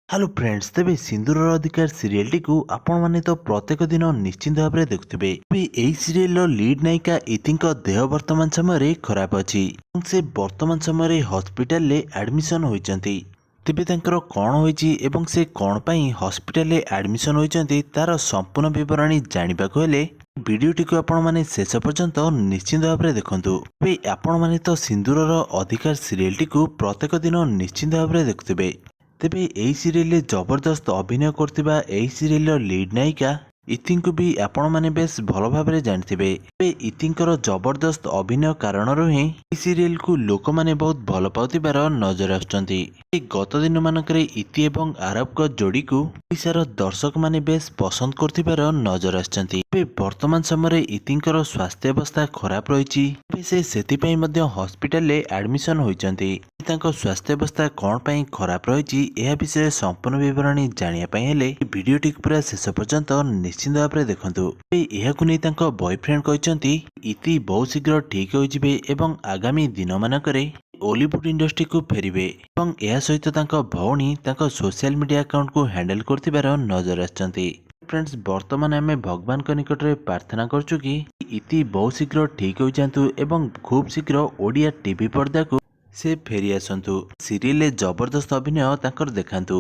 Hello friends, ତେବେ ସିନ୍ଦୁରର ଅଧିକାର ସିରିଏଲଟିକୁ ଆପଣମାନେ ତ ପ୍ରତ୍ୟେକ ଦିନ ନିଶ୍ଚିନ୍ତ ଭାବରେ ଦେଖୁଥିବେ। ତେବେ ଏହି ସିରିଏଲର ଲିଡ୍ ନାୟିକା ଇତିଙ୍କ ଦେହ ବର୍ତ୍ତମାନ ସମୟରେ ଖରାପ ଅଛି ଏବଂ ସେ ବର୍ତ୍ତମାନ ସମୟରେ ହସ୍ପିଟାଲରେ ଆଡମିସନ ହୋଇଛନ୍ତି। ତେବେ ତାଙ୍କର କ'ଣ ହୋଇଛି ଏବଂ ସେ କ'ଣ ପାଇଁ ହସ୍ପିଟାଲରେ ଆଡମିସନ ହୋଇଛନ୍ତି, ତାର ସମ୍ପୂର୍ଣ୍ଣ ବିବରଣୀ ଜାଣିବାକୁ ହେଲେ ଭିଡ଼ିଓଟିକୁ ଆପଣମାନେ ଶେଷ ପର୍ଯ୍ୟନ୍ତ ନିଶ୍ଚିନ୍ତ ଭାବରେ ଦେଖନ୍ତୁ। ତେବେ ଆପଣମାନେ ତ ସିନ୍ଦୁରର ଅଧିକାର ସିରିଏଲଟିକୁ ପ୍ରତ୍ୟେକ ଦିନ ନିଶ୍ଚିନ୍ତ ଭାବରେ ଦେଖୁଥିବେ। ତେବେ ଏହି ସିରିଏଲରେ ଜବରଦସ୍ତ ଅଭିନୟ କରୁଥିବା ଏହି ସିରିଏଲର ଲିଡ୍ ନାୟିକା ଇତିଙ୍କୁ ବି ଆପଣମାନେ ବେଶ ଭଲ ଭାବରେ ଜାଣିଥିବେ। ତେବେ ଇତିଙ୍କର ଜବରଦସ୍ତ ଅଭିନୟ କାରଣରୁ ହିଁ ଏହି ସିରିଏଲକୁ ଲୋକମାନେ ବହୁତ ଭଲ ପାଉଥିବାର ନଜର ଆସୁଛନ୍ତି। ଗତ ଦିନମାନଙ୍କରେ ଇତି ଏବଂ ଆରବଙ୍କ ଯୋଡ଼ିକୁ ଓଡ଼ିଶାର ଦର୍ଶକମାନେ ବେଶ ପସନ୍ଦ କରୁଥିବାର ନଜର ଆସିଛନ୍ତି। ତେବେ ବର୍ତ୍ତମାନ ସମୟରେ ଇତିଙ୍କର ସ୍ୱାସ୍ଥ୍ୟାବସ୍ଥା ଖରାପ ରହିଛି। ତେବେ ସେ ସେଥିପାଇଁ ମଧ୍ୟ ହସ୍ପିଟାଲରେ ଆଡମିସନ ହୋଇଛନ୍ତି। ତାଙ୍କ ସ୍ୱାସ୍ଥ୍ୟାବସ୍ଥା କ'ଣ ପାଇଁ ଖରାପ ରହିଛି, ଏହା ବିଷୟରେ ସମ୍ପୂର୍ଣ୍ଣ ବିବରଣୀ ଜାଣିବା ପାଇଁ ହେଲେ ଭିଡ଼ିଓଟିକୁ ପୁରା ଶେଷ ପର୍ଯ୍ୟନ୍ତ ନିଶ୍ଚିନ୍ତ ଭାବରେ ଦେଖନ୍ତୁ। ତେବେ ଏହାକୁ ନେଇ ତାଙ୍କ ବୟଫ୍ରେଣ୍ଡ କହିଛନ୍ତି, ଇତି ବହୁତ ଶୀଘ୍ର ଠିକ୍ ହୋଇଯିବେ ଏବଂ ଆଗାମୀ ଦିନମାନଙ୍କରେ ଓଲିଉଡ ଇଣ୍ଡଷ୍ଟ୍ରିକୁ ଫେରିବେ ଏବଂ ଏହା ସହିତ ତାଙ୍କ ଭଉଣୀ ତାଙ୍କ ସୋସିଆଲ ମିଡିଆ ଆକାଉଣ୍ଟକୁ ହ୍ୟାଣ୍ଡେଲ କରୁଥିବାର ନଜର ଆସିଛନ୍ତି। ଫ୍ରେଣ୍ଡସ୍, ବର୍ତ୍ତମାନ ଆମେ ଭଗବାନଙ୍କ ନିକଟରେ ପ୍ରାର୍ଥନା କରୁଛୁ କି ଇତି ବହୁତ ଶୀଘ୍ର ଠିକ୍ ହୋଇଯାଆନ୍ତୁ ଏବଂ ଖୁବ୍ ଶୀଘ୍ର ଓଡ଼ିଆ ଟିଭି ପର୍ଦ୍ଦାକୁ ସେ ଫେରି ଆସନ୍ତୁ, ସିରିଏଲରେ ଜବରଦସ୍ତ ଅଭିନୟ ତାଙ୍କର ଦେଖାନ୍ତୁ।